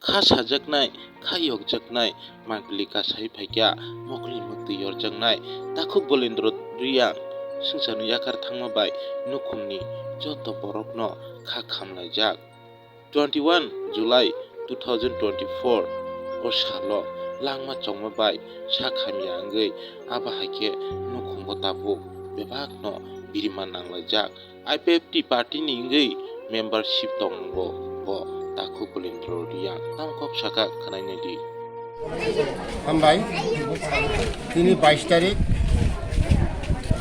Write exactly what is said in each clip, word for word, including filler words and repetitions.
Kha sajaknai, kha yokjaknai, mangpili kasai phaikya, mokli mwktwi yorjaknai, takhuk Bolendro Riyang swngcharno yakar thangma bai nukhungni joto borokno kha khamlaijak. Twenty-one July two thousand twenty-four o salo langma chongma bai sak hamya wngwi abo hai khe nukhungo tabuk bebakno birima nanglaijak. I P F T party ni wngwi membership tongo bo takhuk Bolendro Riyang. Tamo kok saka khwnainai di. Hambai, tini bais tarik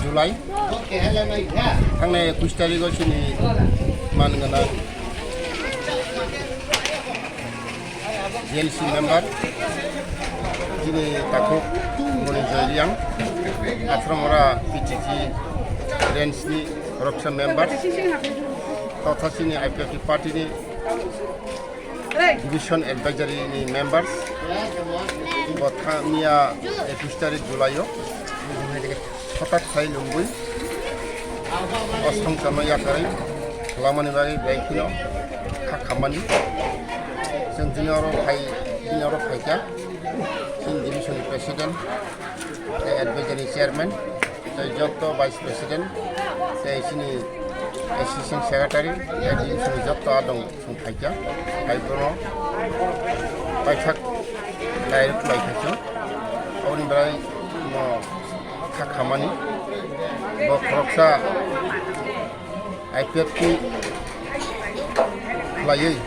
July, thangnai ekush tariko chini man gwnang G L C member, chini takhuk Moninjoy Riyang, Athramora P T G range ni khoroksa member, totha chini I P F T party ni Division Advisory ni members, bo thangya ekush tarik July o, hotak sai lungwi, o songcharno yakarwi, lamani bagwi bai kheno kha khammani. Chwng tini oro phai, tini oro phaikha, chini division ni president, tei advisory chairman, tei joto vice president, tei chini assistant secretary, tei division ni joto adong. Chwng phaikha, hai bono paithak direct khlai kha chwng. Aboni bagwi no kha khamani. Bo khoroksa I P F T khlaiwi,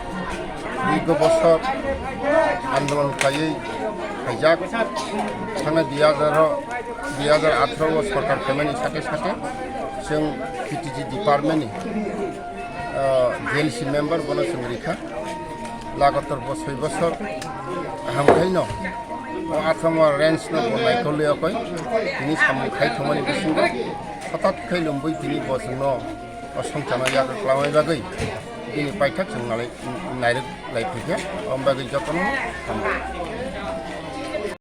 dirgo bosor andolon khlaiwi phaijak. Thangnai dui hajar o, dui hajar atharo o sorkar phaimani sate sate chwng P T G department ni ah, G L C member bono chwng rikha. Lagatar bo soi bosor kaham khaino o Athama range no bo naikolwi okoi tini samung khai thumani bisingo hothat khai lumbui tini bo chwngno o songchano yak kwlangwi bagwi bini paithak chwng nalai nairwk lai phaikha. Om bagwi jotono hambai.